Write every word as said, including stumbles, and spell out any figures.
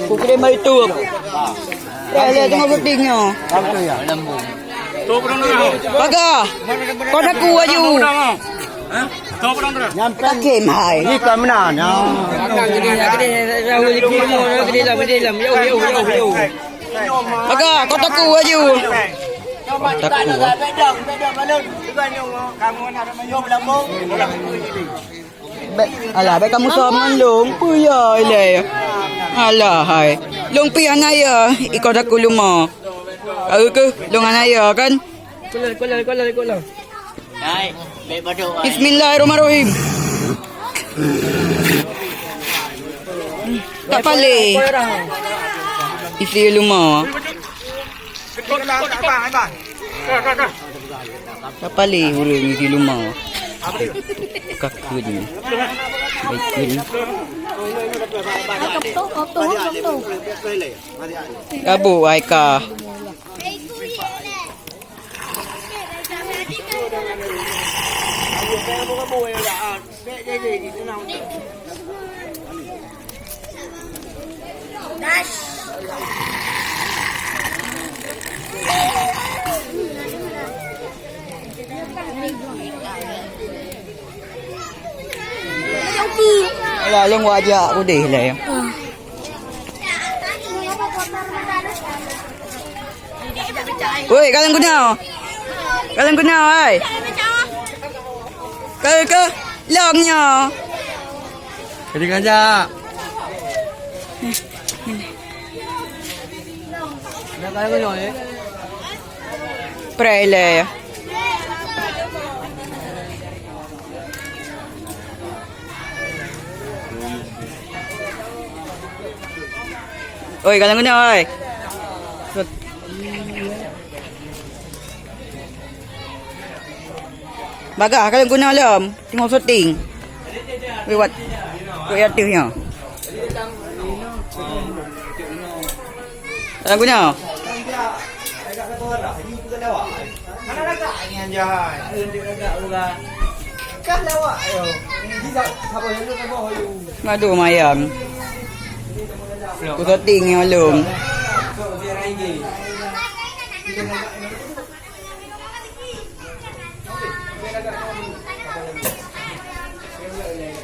Kukirim YouTube. Eh, dia tengok syuting nyoe. Paga. Kau dah kuat ju. Takim hai. Ni ka meunan, ya. Paga, kau takut aju. Takut. Bèk, alah, bèk kamu sama long, peue ya ilèe. Alah hai. Long pih hana ya, ikau takut luma. Kau keuh, long hana ya kan? Kulai, kulai, kulai, kulai. Bismillahirrahmanirrahim. Tak paleh. Isi luma. Tak paleh ureueng isi luma. Kakun. Baikun. Kabuk ai ka. Alah, lôn wajak udeh lé. Woi, kalon guna. Kalon guna, hai. Ke, ke, long nyoe. Jadi ngajak. Nak kalon guna, eh? Pray lé. Oi, kalon guna, oi. Bagah, kalon guna lom. Tengok syuting. Lewat. Kok ya tu nya. Kalon guna. Madu mayang. Ku syuting nyoe lom.